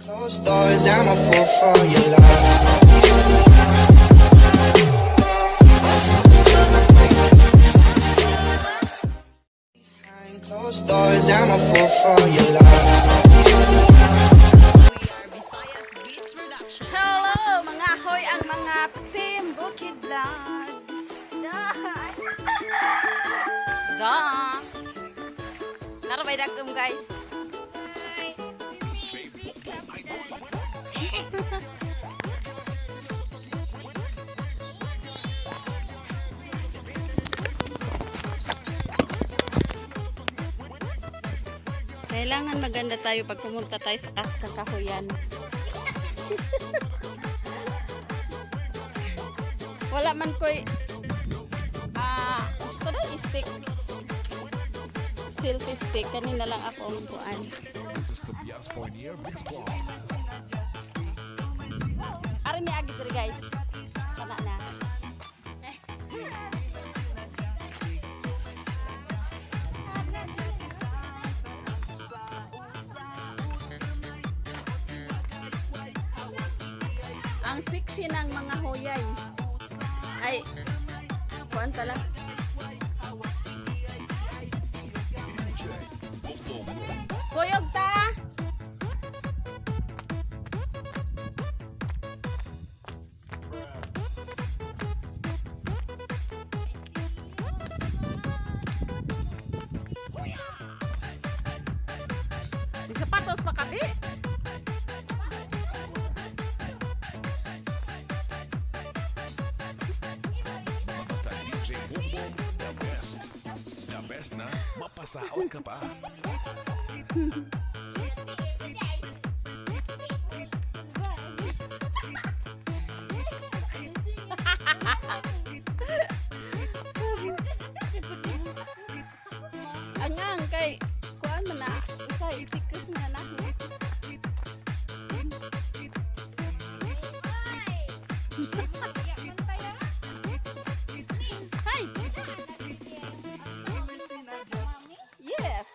Closed doors, I'm a fool for your love. Behind closed doors, I'm a fool for your love. We are Visayas Beats Production. Hello, mga hoy, ang mga Team Bukid Vlogs. Da. Tara, may dagom, guys. Kailangan maganda tayo pag pumunta tayo sa kakahuyan. Wala man ko'y gusto na stick. Selfie stick. Kanina lang ako ang kuan. This is Tobias Fournier Mix Blog. Ari mi agi diri, guys. Kana na. Ang sexy ng mga hoyay. Ay, kuan pala. Kuyog ta! Sapatos pa kabi. Basta DJ Boom Boom, the best. The best na mapasaot ka pa. Angang kay kuan man na usa itikus na na. Hi. Yes.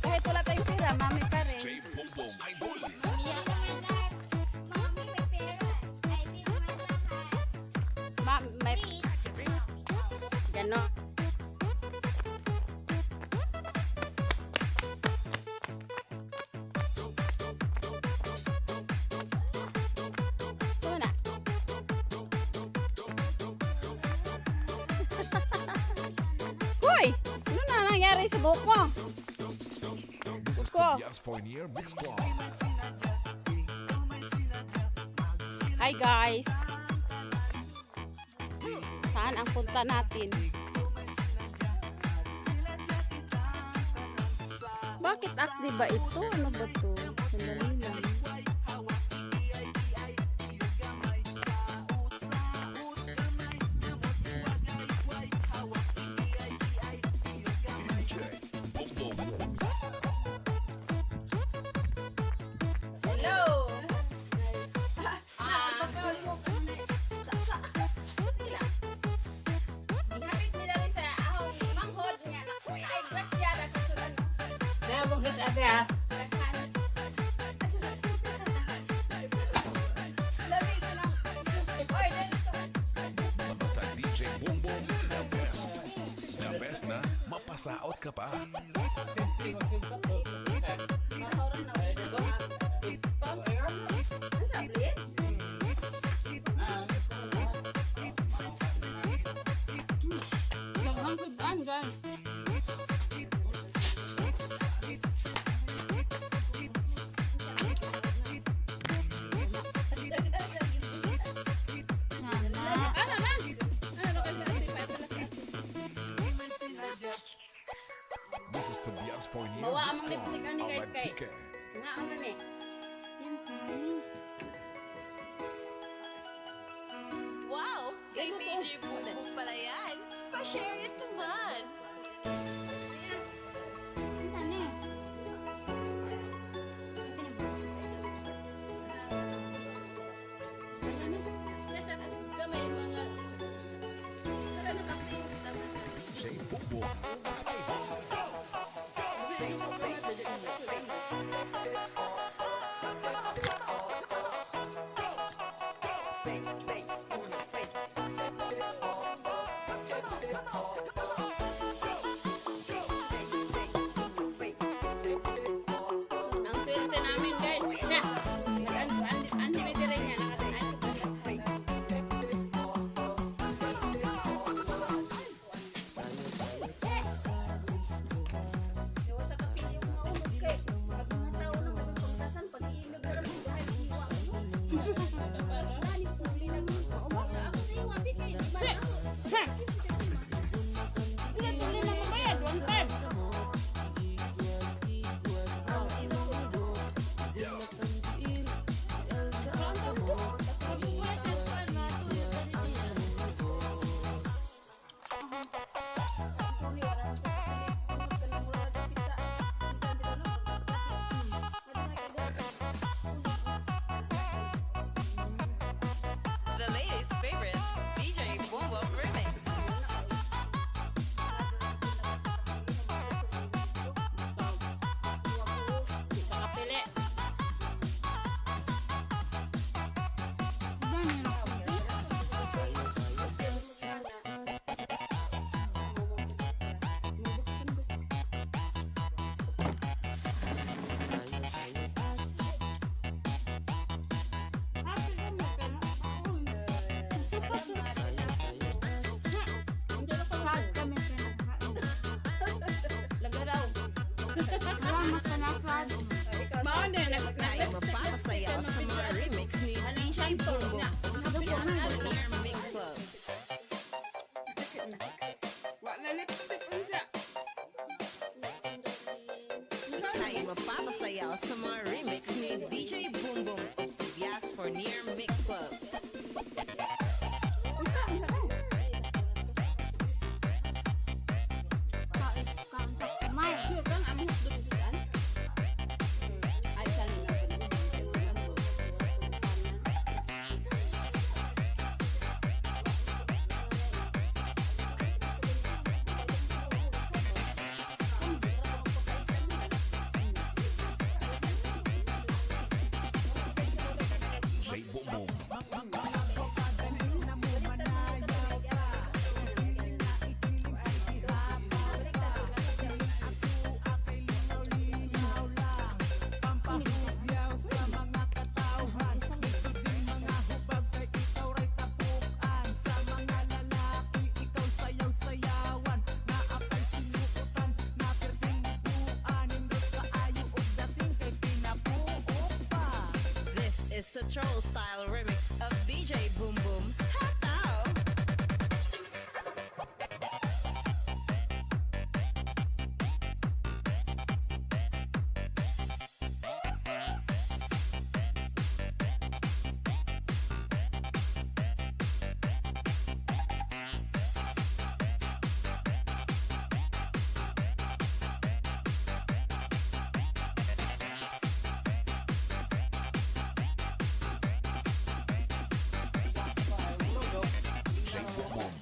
Kahit wala tayong pera, mami pa rin. J Boom Boom Idol. Mami, may pera. Ay, di naman lahat. Ma may Rich. gano. So na. Hoy! Ano na nangyari sa buhok mo? This is Ko. Tobias Fournier Mix Blog. Hi, guys! Saan ang punta natin? Bakit active ba ito? Ano ba to? Sandali lang. DJ Boom Boom. Hello! Ah, Hapit mi dali sa ahong manghod nga ay grasya na susulan. Daghan. Lami ko lang. Oy, dito. Basta DJ Boom Boom, the best. The best na mapasaot ka pa. Ano sabi? Daghang sudan, guys. Ano na? Ano na kasi si Peppa? This is Tobias Fournier Mawa Mix among Club. lipstick ani, guys, kay- Antique. Nga ang mami. Yan, sorry. Wow! Kay DJ Boom Boom pala yan. Pa-share it naman. Ano eh? Nasa gamay mga Tara na kape. DJ Boom Boom. Idol. Sa mga remix ni DJ Boom Boom of Tobias Fournier Mix Club. Unsa, unsa ka? Kaon, kaon sa kamay. Sure kang among hotdog sudan? Ay, sali na ko. DJ Boom Boom. This is a troll style remix of DJ Boom Boom. Hataw! DJ Boom Boom.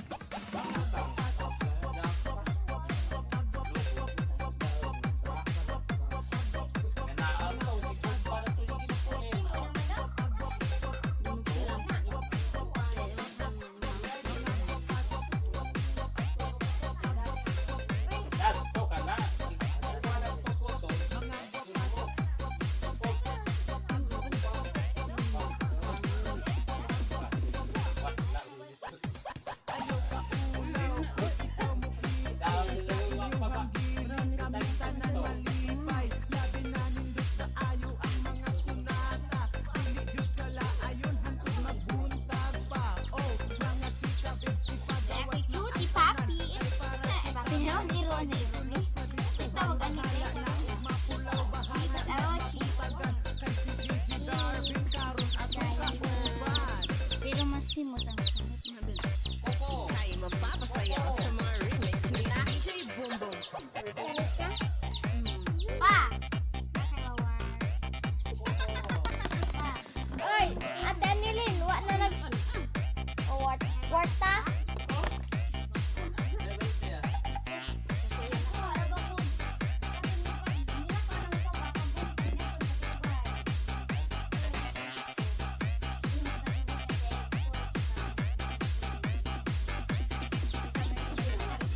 Kaya cutie papi. Sa Pinon iroon sa ibon eh. Sa tawag ano eh. Cheeks. Cheeks. Oh, cheeks. Cheeks. Guys. Pero mas simos ang sunod. Tayo mapapasayaw sa mga remix ni DJ Boom Boom. Karat ka? Pa! Nakawar. Pa. Oy! Ate Anilin, wa na nag... O, what? Warta?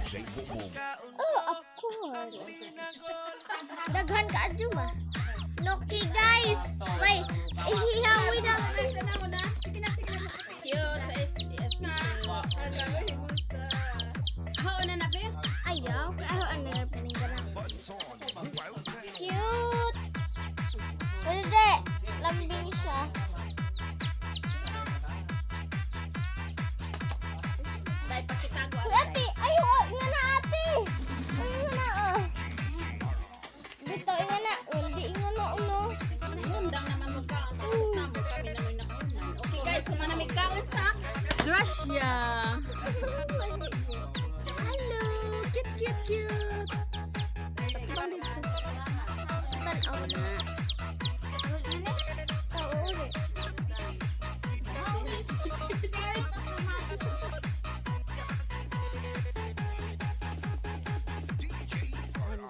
DJ Boom Boom. Oh, of course. Daghan ka adyo ma. Loki guys, may ihihawi na. Ako na na, Be. Ayaw, kaayo ano na paninda na. Bunson Wild Sound. Cute. Hindi, lambing siya. Dahil pakitago. Uy, ate, ayaw, nga na ate. Ay, nga na ah. Dito, nga na. Hindi, nga na, uno. Undang naman magkaon. Tapos na mo kami naman nakaunan. Okay guys, kumanamig kaon sa Russia. Hello! Cute, cute, cute! Tanaw na. Ano? Tao ulit. Spirit of the DJ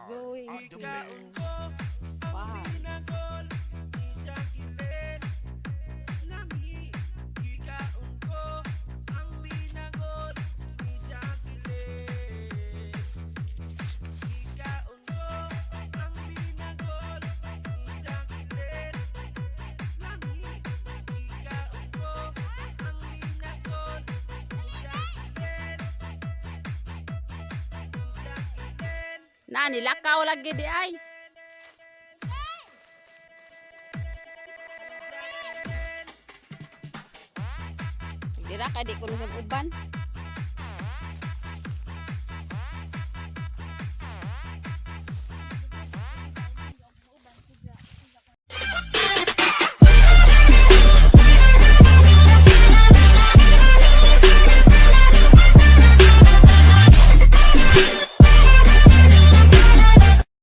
Going on the mix. Na, nilakaw lagi di ay. Dira ka di ko sa uban.